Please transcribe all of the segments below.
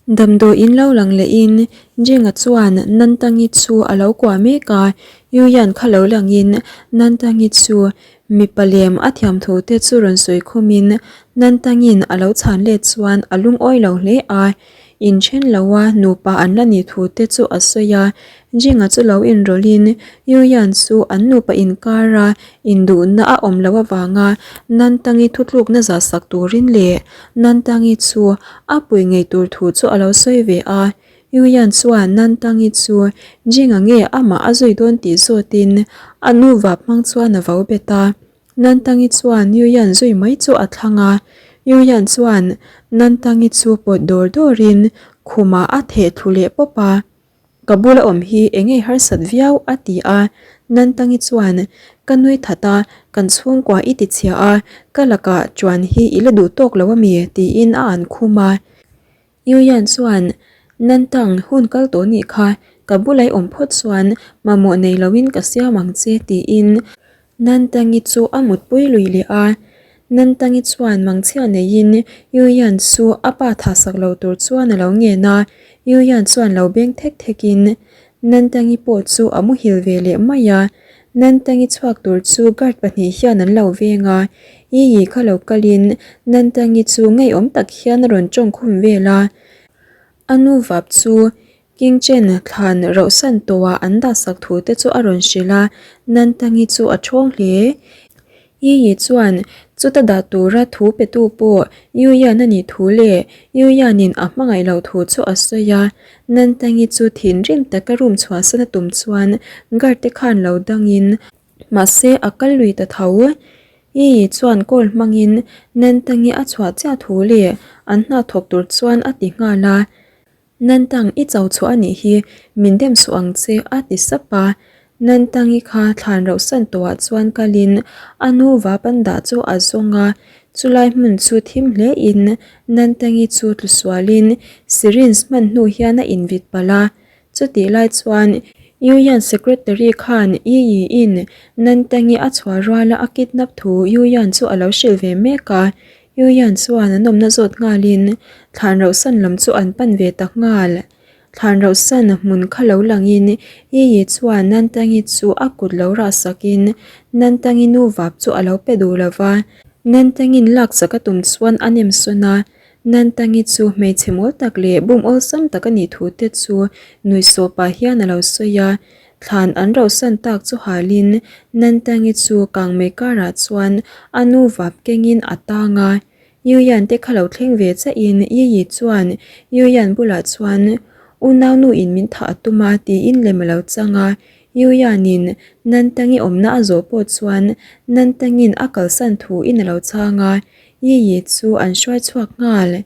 Damdawiin lo lang lehin Jinga chuan Nantangi chu a lo kuah mek a, Yuyan kha lo langin Nantangi chu mipa lem a thiam thu te chu rawn sawi khumin Nantangin a lo chhan let chuan a lungawi lo hle a. Inthen loa nupa an la nih thu te chu a sawi a, Jinga chu lo inrawlhin Yuyan chu an nupa inkara induhna a awm loh avanga Nantangi thutlukna zah sak turin leh Nantangi chu a pui ngei tur thu chu a lo sawi ve a. Yuyan chuan Nantangi chu Jinga nge amah a zui dawn tih zawtin a nu vap hmang chuan a vo bet a. Nantangi chuan Yuyan zui mai chu a thlang a, Yuyan chuan Nantangi chu pawt dawr dawrin khumah a theh thlu leh pawp a, Ka bula awm hi eng nge harsat viau? a ti a, Nantangi chuan, Ka nui that a, kan chhungkua i ti chhia a, ka lakah chuan hi i la duh tawk lo a mi? tiin a an khum a. Yuyan chuan, Nantang, hun kal tawh nih kha, ka bulai awm phawt chuan mamawh nei loin ka siam ang che tiin Nantangi chu a mutpui lui leh a. Nantangi chuan mangchhia neiin Yuyan chu a pa thahsak lo tur chuan a lo ngen a, Yuyan chuan lo beng thek thekin Nantangi pawh chu a muhil ve leh mai a. Nantangi chhuak tur chu guard pahnih hian an lo veng a, Yiyi kha lo kalin Nantangi chu ngeiawm tak hian a rawn tawngkhum vel a. A nu vap chu Kingchen thlan rauhsan tawhah an dahsak thu te chu a rawn hrilh a, Nantangi chu a thawng hle. Yiyi chuan chuta dah tura thu petu pawh Yuyan a nih thu leh Yuyanin a hmangaih loh thu chu a sawi a. Nantangi chu thinrim taka room chhuahsan a tum chuan guard te khan lo dangin mahse a kal lui ta tho. Yiyi chuan call hmangin Nantangi a chhuah chiah thu leh an hna thawk tur chuan a ti nghal a. Nantang i cho chhuah a nih hi, min dem suh ang che a ti sap a. Nantangi kha thlan rauhsan tawhah chuan kalin a nu vapan dah chu a zawng a, chulai hmun chu thim hlein Nantangi chu tlu sualin syringe hman hnu hian a invit palh a. Chutih lai chuan Yuyan secretary khan Yiyi-in Nantangi a chhuah ruala a kidnap thu Yuyan chu a lo hrilh ve mek a. Yuyan chuan an awmna zawt nghalin thlan rauhsan lam chu an pan ve ta nghal. Thlan rauhsan hmun kha lo langin Yiyi chuan Nantangi chu a kut lo rah sakin Nantangi nu vap chu a lo pe duh lo va. Nantangin lak chak a tum chuan a nem sawn a, Nantangi chu hmeichhe mawl tak leh bum awlsam tak a nih thu te chu nuihsawh pah hian a lo sawi a. Thlan an rauhsan tak chu halin Nantangi chu kangmei karah chuan a nu vap kengin a tang a. Yuyan te kha lo thleng ve chiahin Yiyi chuan Yuyan bulah chuan Unau nu in min thah a tum a tiin lem a lo chang a. Yuyanin Nantangi awmna a zawh pawh chuan Nantangin a kalsan thu in a lo chhang a. Yiyi chu an hruai chhuak nghal.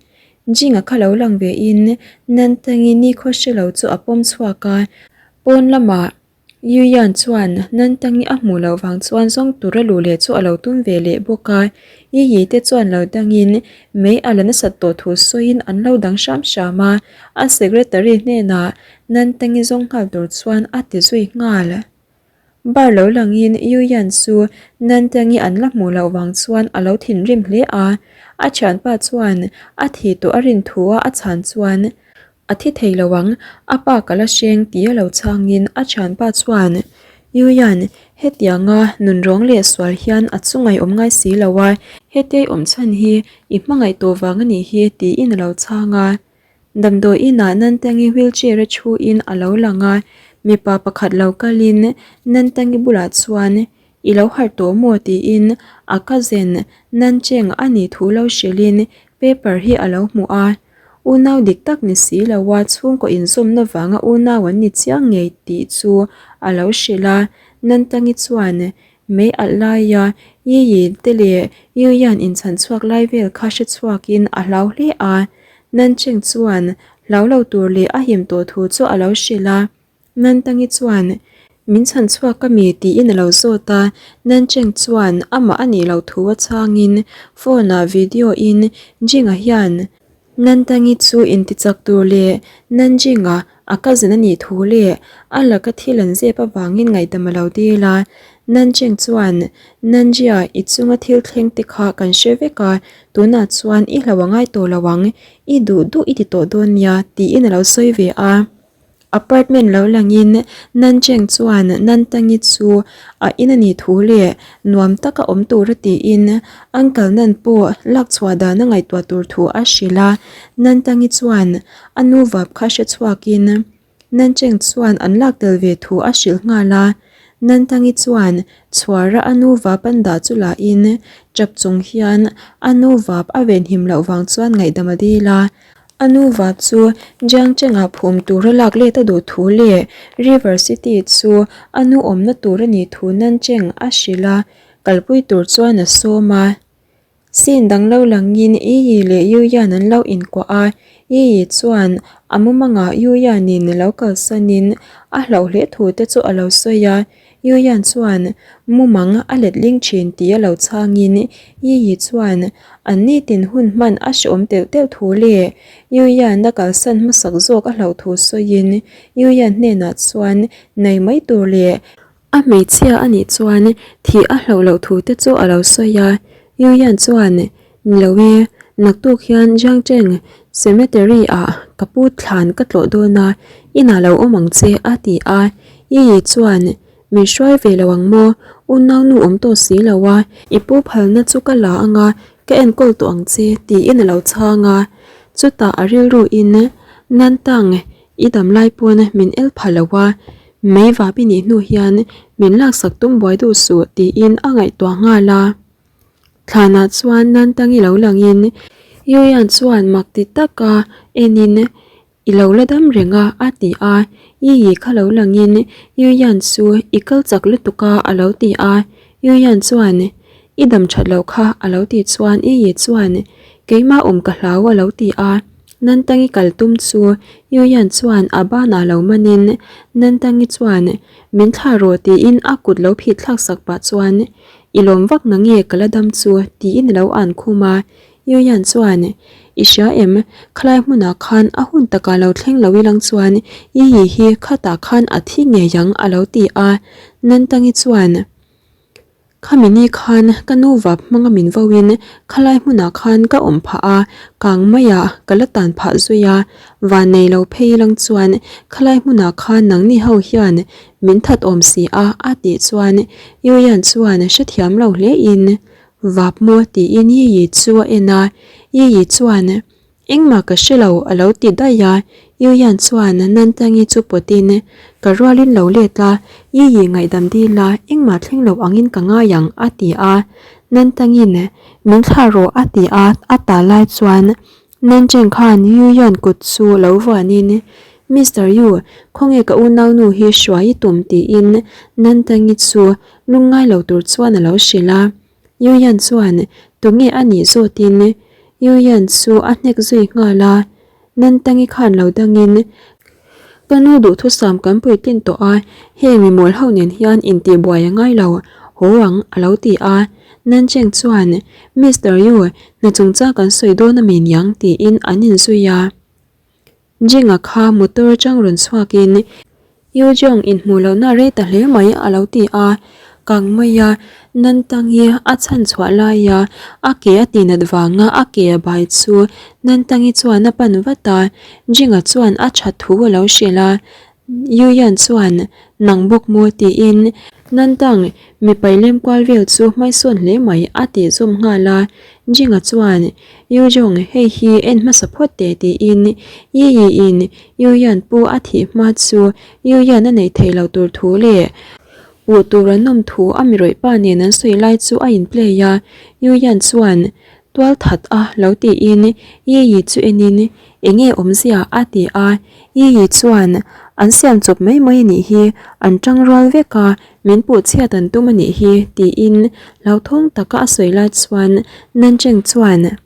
Jinga kha lo lang ve in Nantangi nikhaw hre lo chu a pawm chhuak a. Pawn lamah Yuyan chuan Nantangi a hmuh loh vang chuan zawng tura luh leh chu a lo tum ve leh bawk a. Yiyi te chuan lo dangin mei a la nasat tawh thu sawiin an lo dang hram hram a. A secretary hnenah Nantangi zawng nghal tur chuan a ti zui nghal. Bar lo langin Yuyan chu Nantangi an la hmuh loh vang chuan a lo thinrim hle a. A thianpa chuan a thi tawh a rin thu a a chhan chuan a thi thei lo ang, a pa ka la hreng tih a lo chhangin a thianpa chuan Yuyan hetianga nunrawng leh sual hian a chungaih awm ngai si lo a, hetia i awm chhan hi i hmangaih tawh vang a nih hi tiin a lo chhang a. Damdawi inah Nantangi wheelchair a thuin a lo lang a, mipa pakhat lo kalin Nantangi bulah chuan I lo harh tawh maw? tiin a cousin Nancheng a nih thu lo hrilhin paper hi a lo hmuh a. Unau dik tak ni si lo a chhungkaw inzawmna vanga unau an ni chiang ngei tih chu a lo hrilh a, Nantangi chuan Mei alh laia Yiyi te leh Yuyan inchhan chhuak lai vel kha hre chhuakin a hlau hle a. Nancheng chuan hlau lo tur leh a him tawh thu chu a lo hrilh a. Nantangi chuan, Min chhan chhuak a mi? tiin a lo zawt a. Nancheng chuan amah a nih loh thu a chhangin phone-ah video-in Jinga hian Nantangi chu intichak tur leh Nanjinga A cousin a nih thu leh a laka thil an zep avangin ngaihdam a lo dil a. Nancheng chuan, Nanjia, i chunga thil thleng te kha kan hre vek a, tunah chuan i hlo a ngai tawh lo ang, i duh duh i ti tawh dawn nia, tiin a lo sawi ve a. Apartment lo langin Nancheng chuan Nantangi chu a in a nih thu leh nuam taka awm tura tiin Uncle Nan pawh lak chhuah dan a ngaihtuah tur thu a hrilh a. Nantangi chuan a nu vap kha hre chhuakin Nancheng chuan an lak tel ve thu a hrilh nghal a. Nantangi chuan chhuara a nu vap an dah chu lahin tap chung hian a nu vap a venhim loh vang chuan ngaihdam a dil a. A nu vap chu Jiangcheng-ah phum tura lak let a duh thu leh River City chu a nu awmna tur a nih thu Nancheng a hrilh a, kalpui tur chuan a sawm a. Scene dang lo langin Yi Yi leh Yu Yan an lo inkuah a, Yi Yi chuan a mumangah Yu Yan-in lo kalsanin a hlauh hle thu te chu a lo sawi a, Yu Yan chuan mumang a letling thin tih a lo chhangin Yi Yi chuan an nitin hun hman a hreawm telh telh thu leh Yu Yan a kalsan hmasak zawk a hlauh thu sawiin Yu Yan hnenah chuan nei mai tur leh a hmeichhia a nih chuan thih a hlauh loh thu te chu a lo sawi a. Yu Yan chuan Ni lo e, naktuk hian Jiangcheng Cemetery ah ka pu thlan ka tlawh dawn a, inah lo awm ang che a ti a. Yi Yi chuan, Min hruai ve lo ang maw? Unau nu awm tawh si lo a, i pu phalna chu ka la ang a, ka enkawl tawh ang che tiin a lo chhang a. Chutah a rilru in, Nantang, i dam lai pawn min el pha lo a, mei vap i nih hnu hian min laksak tum buai duh suh tiin a ngaihtuah nghal a. Thlanah chuan Nantangi lo langin Yuyan chuan mak ti taka enin I lo la dam reng a a ti a. Yiyi kha lo langin Yuyan chu i kal chak lutuk a a lo ti a. Yuyan chuan I dam that loh kha a lo tih chuan Yiyi chuan Keimah awm ka hlau a lo ti a. Nantangi kal tum chu Yuyan chuan a banah lo manin Nantangi chuan Min thlah rawh tiin a kut lo phit thlak sak pah chuan I lawm vak na nge ka la dam chu tiin a lo an khum a. Yuyan chuan, I hria em, khalai hmunah khan a hun takah lo thleng lo ilang chuan Yiyi hi khatah khan a thi ngei ang a lo ti a. Nantangi chuan, Khami ni khan ka nu vap hmanga min vauin khalai hmunah khan ka awm phah a, kang maiah ka la tan phah zui a. Van nei lo phei ilang chuan khalai hmunah khan nangni ho hian Min that awm si a, a tih chuan Yuyan chuan hrethiam lo hle in, Vap maw? tiin Yiyi chu a en a, Yiyi chuan, Engmah ka hre lo a lo ti daih a, Yuyan chuan Nantangi chu pawt in, Ka rualin lo let la, Yiyi ngaihdam dil la, engmah thleng lo angin ka ngai ang a ti a, Nantangin, Min thlah rawh a ti a, a tah lai chuan Nancheng khan Yu Yan kut chu lo vuanin, Mister Yu, khawnge ka unaunu hi hruai i tum tiin Nantangi chu lungngai lo tur chuan a lo hrilh a. Yu Yan chuan tunge a nih zawtin Yu Yan chu a hnek zui nghal a. Nantangi khan lo dangin, Ka nu duhthusam kan puitlin tawh a, heng mi mawl ho nen hian intihbuai a ngai lo, haw ang a lo ti a. Nancheng chuan, Mister Yu, hna chungchang kan sawi dawn a mi niang tiin an inzui a. Jinga kha motor atang rawn chhuakin Yu Jong inhmuh lohna a rei ta hle mai a lo ti a. Kang maia Nantangi a chhan chhuah laia a ke a tihnat vanga a ke a bai chu Nantangi chuan a pan vat a, Jinga chuan a that thu a lo hrilh a. Yu Yan chuan, Nang bawk maw? tiin Nantang mipai lem kual vel chu hmaisawn hle mai a tih zawm nghal a. Jinga chuan, Yu Jong, hei hi en hmasa phawt teh tiin Yi Yi in Yu Yan pu a thih hma chu Yu Yan a neih theih loh tur thu leh puh tur an awm thu a mi rawih pa nen an sawi lai chu a in play a. Yu Yan chuan, Tual that a lo tiin Yi Yi chu enin Enge awmzia? a ti a, Yi Yi chuan, An siam chawp mai mai a nih hi, an tang rual vek a, min puh chhiat an tum a nih hi, tiin hlauthawng taka a sawi lai chuan Nan Cheng chuan,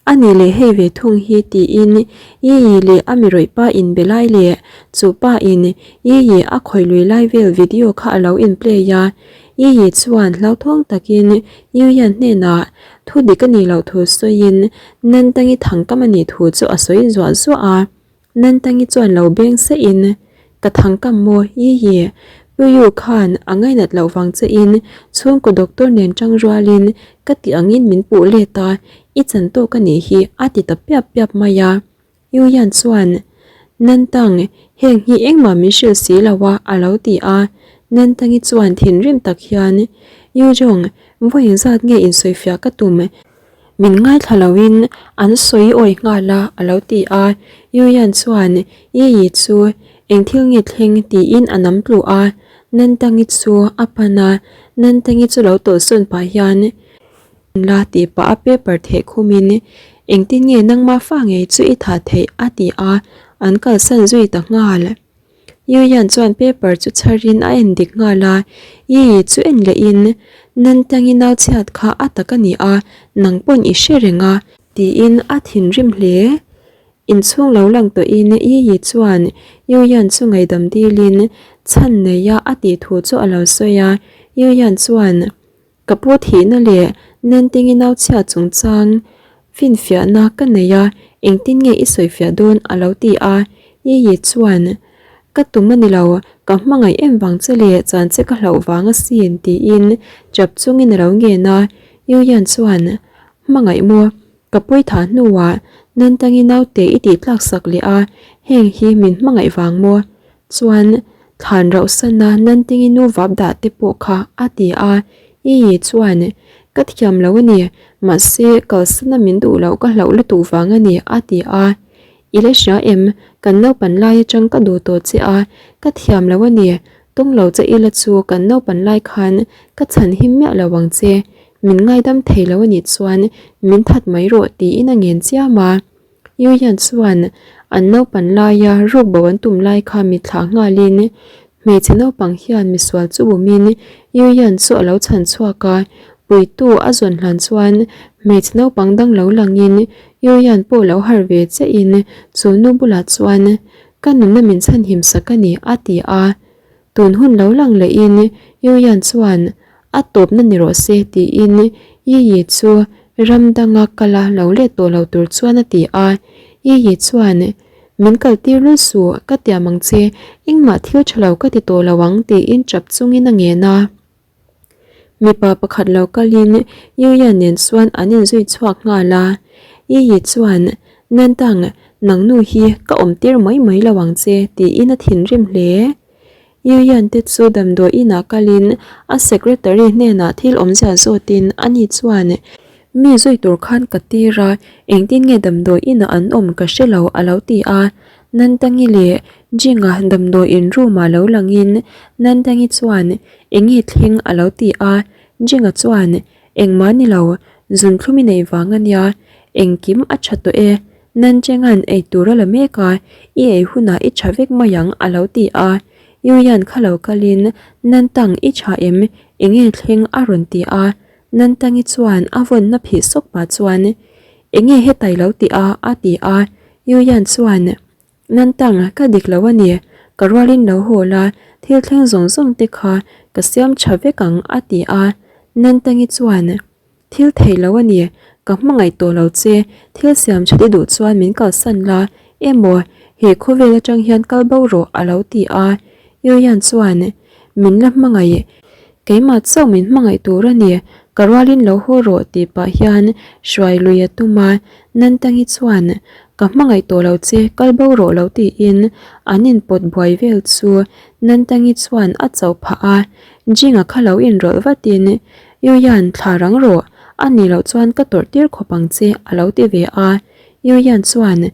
A nih leh hei ve thung hi, tiin Yi Yi leh a mi rawih pa in be lai leh chu pa in Yi Yi a khawih lui lai vel video kha a lo in play a, Yi Yi chuan hlauthawng takin Yu Yan hnenah thu dik a nih loh thu sawiin Nantangi thangkam a nih thu chu a sawi zuah zuah a. Nantangi chuan lo beng sahin. Ka thangkam maw Yi Yi? Pu Yu khan a ngainat loh vang che in chhungkaw doctor nen tang rualin ka tih angin min puh let a, i chan tawk a nih hi a ti ta piap piap mai a. Yu Yan chuan, Nantang, heng hi engmah min hrilh si lo a, a lo ti a. Nantangi chuan thinrim tak hian, Yu Jong, vawi engzat nge insawifiah ka tum? Min ngaithla loin an sawi awi nghal a, a lo ti a. Yu Yan chuan Yi Yi chu eng thil nge thleng tiin a nam tlu a. Nantangi chu a pan a, Nantangi chu lo tawlhsawn pah hian, La tih pah a paper theh khumin, Engtin nge nangmah fa ngei chu i thah theih? a ti a, an kalsan zui ta nghal. Yu Yan chuan paper chu chharin a en dik nghal a, Yi Yi chu en lehin, Nantangi nau chhiat kha a tak a ni a, nang pawn i hre reng a. Tiin a thinrim hle. Inchhung lo lang tawhin Yi Yi chuan Yu Yan chu ngaihdam dilin chhan neia a tih thu chu a lo sawi a, Yu Yan chuan, Ka pu thihna leh Nantingi nau chhia chungchang finfiahna ka nei a, engtin nge i sawifiah dawn a lo ti a. Yiyi chuan, Ka tum a ni lo, ka hmangaih em vang che leh chan che ka hlauh vang asin tiin chap chungin a lo ngen a. Yuyan chuan, Hmangaih maw? Ka pawi tha hnuah Nantangi naute i tih tlak sak leh a, heng hi min hmangaih vang maw? Chuan thlan rauh sana Nantingi nu vap dah te pawh kha a ti a, Ii chuan ka thiam lo a ni, mahse kalsana min duh loh ka hlauh lutuk vang a ni a ti a. I la hria em, kan naupan lai atang ka duh tawh che a, ka thiam lo a ni, tawng lo che ila chu kan naupan lai khan ka chhan him miah lo ang che, min ngaidam thei lo a nih chuan min that mai rawh tiin a ngen chiam a. Yuyan chuan an naupan laia ruk bo an tum lai kha mitthla nghalin hmeichhe naupang hian misual chu bumin Yuyan chu a lo chhan chhuak a, puitu a zawn hlan chuan hmeichhe naupang dang lo langin Yuyan pawh lo harh ve chiahin chu nu bulah chuan ka nunna min chhanhim sak a ni a ti a. Tun hun lo lang lehin Yuyan chuan a tawpna ni rawh se tiin Yiyi chu ram danga kala lo let tawh lo tur chuan a ti a. Yiyi chuan, Min kal tir lul suh, ka tiam ang che, engmah thil tha lo ka ti tawh lo ang tiin tap chungin a ngen a. Mipa pakhat lo kalin Yuyan nen chuan an inzui chhuak nghal a. Yiyi chuan, Nantang, nang nu hi ka awm tir mai mai lo ang che tiin a thinrim hle. Yuyan te chu damdawi inah kalin a secretary hnenah thil awmzia zawtin ani chuan, Mi zui tur khan ka tir a, engtin nge damdawi inah an awm ka hre lo a lo ti a. Nantangi leh Jinga damdawi in room ah lo langin Nantangi chuan, Enge thleng a lo ti a, Jinga chuan, Engmah ni lo, zunthlum i neih vang a nia, engkim a tha tawh e, Nancheng-a'n ei tur a la mek a, i ei hunah i tha vek mai ang a lo ti a. Yuyan kha lo kalin, Nantang i tha em, enge thleng a rawn ti a. Nantangi chuan a vawnna phih sawk pah chuan, Enge hetai lo ti a a ti a. Yuyan chuan, Nantang, ka dik lo a ni. Ka rualin lo haw la, thil thleng zawng zawng te kha ka siam tha vek ang a ti a. Nantangi chuan, Thil thei lo a ni, ka hmangaih tawh lo che, thil siam tha te duh chuan min kalsan la, emaw he khawvel atang hian kal bo rawh a lo ti a. Yuyan chuan, Min la hmangaih, keimah chauh min hmangaih tur a ni, ka rualin lo haw rawh tih pah hian hruai lui a tum a. Nantangi chuan, Ka hmangaih tawh lo che, kal bo rawh lo tiin an inpawt buai vel chu Nantangi chuan a chauh phah a, Jinga kha lo inrawlh vatin, Yuyan, thla rang rawh, a nih loh chuan ka tawrh tir khawp ang che a lo ti ve a. Yuyan chuan,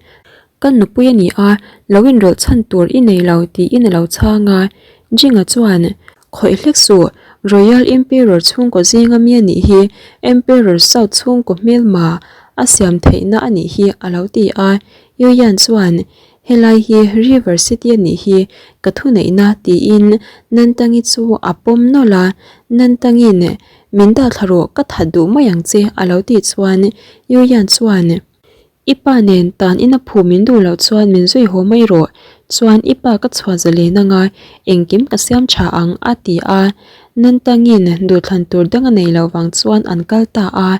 Ka nupui a ni a, lo inrawlh chhan tur i nei lo tiin a lo chhang a. Jinga chuan, Khawih hlek suh, Royal Emperor chhungkaw zinga mi a nih hi, Emperor South chhungkaw hmelma a siam theihna a nih hi a lo ti a. Yuyan chuan, Helai hi River City a nih hi, ka thuneihna tiin Nantangi chu a pawm nawlh a. Nantangi'n, Min dah thla rawh, ka that duh mai ang che a lo tih chuan Yuyan chuan, I pa nen tan ina phu min duh loh chuan min zui haw mai rawh, chuan i pa ka chhuah zalen anga engkim ka siam tha ang a ti a, Nantangin duhthlan tur dang a nei loh vang chuan an kal ta a.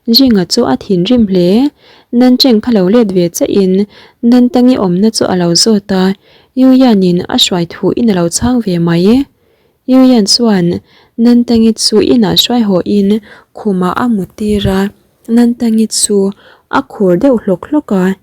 Jinga chu a thinrim hle. Nancheng kha lo let ve che in Nantangi awmna chu a lo zawt a, Yuyan-in a hruai thu in a lo chhang ve mai. Yuyan chuan Nantangi chu inah hruai haw in khumah a mu tir a, Nantangi chu a khur deuh hlawk hlawk a,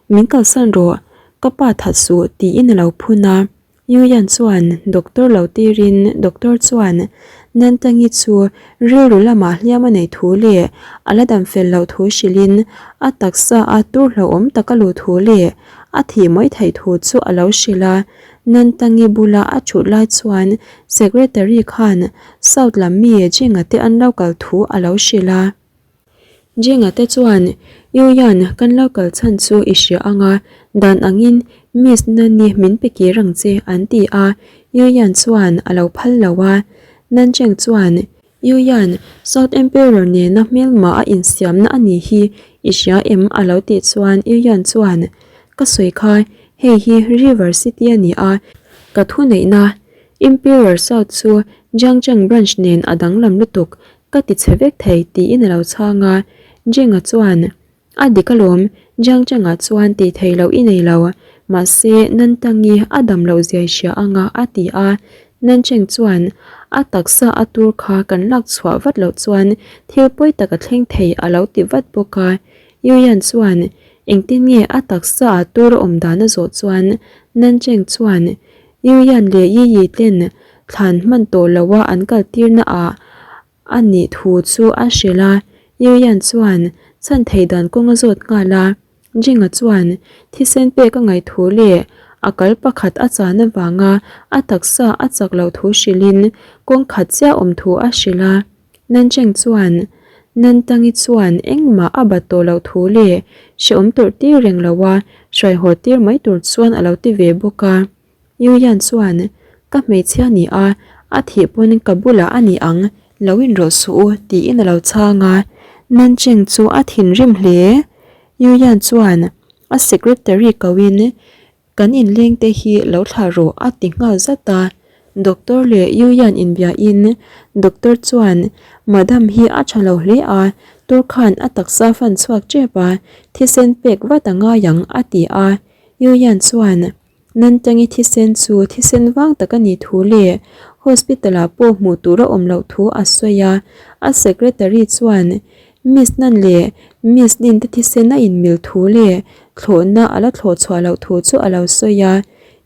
Min kalsan rawh, ka pa that suh tiin a lo phun a. Yuyan chuan doctor lo tirin doctor chuan Nantangi chu rilru lamah hliam a neih thu leh a la dam fel loh thu hrilhin a taksa a tur hlauhawm tak a luh thu leh a thih mai theih thu chu a lo hrilh a. Nantangi bula a thut lai chuan secretary khan South lam mi Jinga te an lo kal thu a lo hrilh a. Jenga te chuan, Yuyan, kan lo kal chhan chu i hria ang a, dan angin Miss Nani min pe kir ang che, an ti a. Yuyan chuan a lo phal lo a. Nancheng chuan, Yuyan, South Emperor nena hmelma a insiamna a nih hi i hria em? a lo tih chuan Yuyan chuan, Ka sawi kha, hei hi River City a ni a, ka thuneihna Emperor South chu Jiangcheng Branch nen a danglam lutuk, Ka ti chhe vek thei tiin a lo chhang a, Jenga chuan, A dik alawm, Jiang Chengah chuan tih theih loh i nei lo, mahse Nantangi a dam loh zia i hria ang a a ti a. Nan Cheng chuan, A taksa a tur kha kan lak chhuah vat loh chuan thil pawi tak a thleng thei a lo ti vat bawk a. Yuyan chuan, Engtin nge a taksa a tur a awm dan a zawh chuan Nan Cheng chuan, Yuyan leh Yiyi ten thlan hman tawh loha an kal tirna ah a nih thu chu a hrilh a, Yuyan chuan chhan theih dan kawng a zawt nghal a, Jinga chuan thisen pek a ngaih thu leh a kal pakhat a chan avanga a taksa a chak loh thu hrilhin kawng khat chiah awm thu a hrilh a, Nancheng chuan Nantangi chuan engmah a bat tawh loh thu leh hrehawm tawrh tir reng loha hruai haw tir mai tur chuan a lo ti ve bawk a. Yuyan chuan, Ka hmeichhia ni a, a thih pawn ka bulah a ni ang, lo inrawlh suh u, tiin a lo chhang a. Nancheng chu a thinrim hle. Yuyan chuan a secretary koin, Kan inleng te hi lo thlah rawh a ti nghal zat a. Doctor leh Yuyan inbiain doctor chuan Madam hi a tha lo hle a, tur khan a taksa fan chhuak tep a, thisen pek vat a ngai ang a ti a. Yuyan chuan Nantangi thisen chu thisen vang tak a nih thu leh hospital ah pawh hmuh tur a awm loh thu a sawi a, a secretary chuan Miss Nan leh Miss Lin te thisen a inmil thu leh thlawhna a la thlawh chhuah loh thu chu a lo sawi a.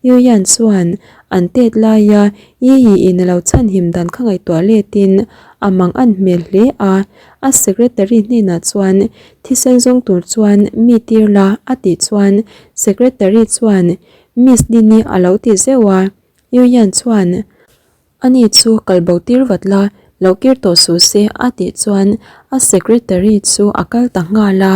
Yuyan chuan an tet laia Yiyi in a lo chhanhim dan kha ngaihtuah letin a mang an hmel hle a, a secretary hnenah chuan thisen zawng tur chuan mi tir la a tih chuan secretary chuan Miss Dini a lo ti zeuh a, Yuyan chuan ani chu kal bo tir vat la, lo kir tawh suh se a tih chuan a secretary chu a kal ta nghal a.